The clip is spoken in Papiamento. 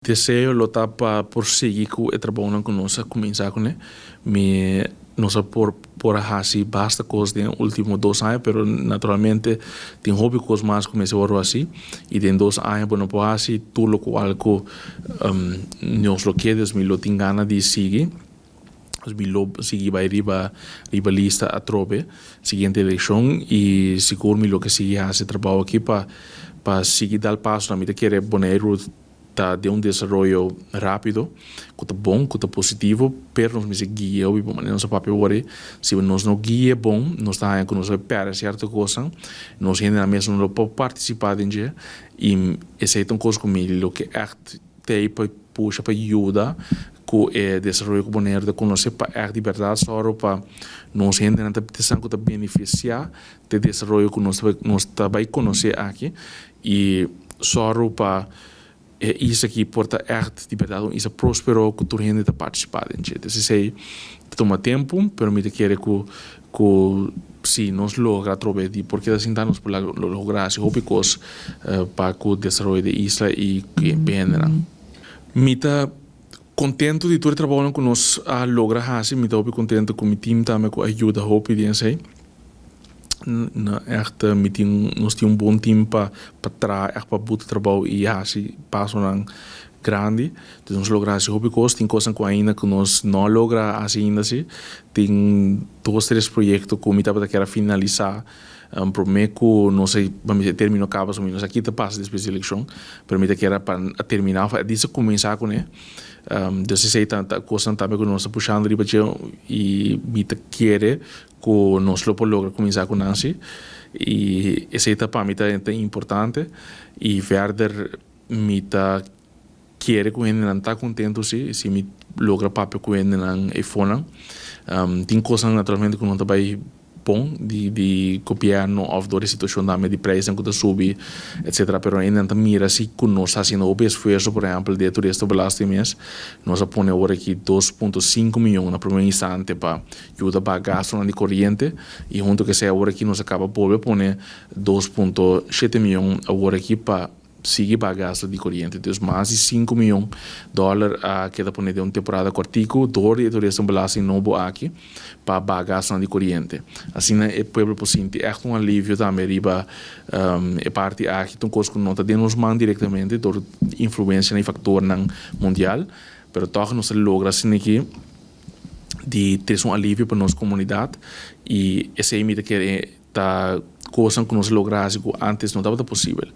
Deseo lo ta pa por sigui ku e trabounan ku nos a kuminsá kuné. Mi nos a por por a hasi basta kos den último 2 aña, pero naturalmente tin hopi kos mas ku mester wòrdu hasi i den 2 aña bo no por hasi tur lokual ku nos lo ke. Dus mi lo tin gana di sigui. Dus mi lo sigui bai riba lista atrobe siguiente elekshon i sigur mi lo ke sigui hasi trabou aki pa sigui dal paso. Mi ta kere Boneiru ta den un desaroyo rápido, ku ta bon, ku ta positivo, pero nos mester guia hopi bon. Manera nos a papia awor, si nos no guia bon, nos ta haña ku nos a pèrdè sierto kosnan, nos hendenan mes no lo por partisipá den dje i esei ta un kos ku mi lo ke ègt t'ei pa pusha pa yuda ku e desaroyo ku Boneiru ta konosé, pa ègt di bèrdat sòru pa nos hendenan ta esnan ku ta benefisiá di e desaroyo ku nos ta bai konosé aki i sòru pa e isla aki por ta ègt di bèrdat un isla próspero ku tur hende ta partisipá den dje. Entonces esei ta tuma tempu, pero mi ta kere ku si nos logra atrobe di por keda sinta, nos por logra hasi hopi kos pa ku desaroyo di e isla i pa hendenan. Mi ta kontentu di tur e trabounan ku nos a logra hasi, mi ta hopi kontentu ku mi team tambe ku a yuda hopi den esei. Na ègt mi tin nos tin un bon team pa traha ègt pa buta trabou i hasi pasonan grandi. Entonces nos logra hasi hopi kos, tin kosnan ku ainda ku nos no a logra hasi ainda si. Tin dos tres proyekto ku mi tabata kier a finalisá promé ku nos a e término kaba, so mi no sa ki ta pasa despues di elekshon, pero mi ta kier pa a terminá òf at least a kuminsá kuné. Dus esei ta kosnan tambe ku nos ta pushando riba dje i mi ta kere ku nos lo por logra kuminsá ku nan si. I esei ta pa mi ta importante i verder mi ta kere ku hendenan ta kontentu si, si mi logra papia ku hendenan eifonan. Tin kosnan naturalmente ku no ta bai bon di gobièrnu òf dor di situashon tambe di preisnan ku ta subi etcetera, pero hendenan ta mira si ku nos ta hasiendo hopi esfuerso. Por ehèmpel, di e toeristenbelasting mes nos a pone awor aki 2.5 mion na promé instante pa yuda baha gastunan di koriente i huntu ku esei awor aki nos a kaba bolbe pone 2.7 mion awor aki pa sigui baha gastu di koriente. Dus mas di 5 mion dòler a keda pone den un temporada kòrtiku dor di e toeristenbelasting nobo aki pa baha gastunan di koriente. Asina e pueblo por sinti ègt un alivio tambe riba e parti aki. Ta un kos ku no ta den nos man direktamente dor influensianan i faktornan mundial, pero tòg nos a logra asina aki di trese un alivio pa nos komunidat i esei mi ta kere ta kosnan ku nos a logra hasi ku antes no tabata posibel.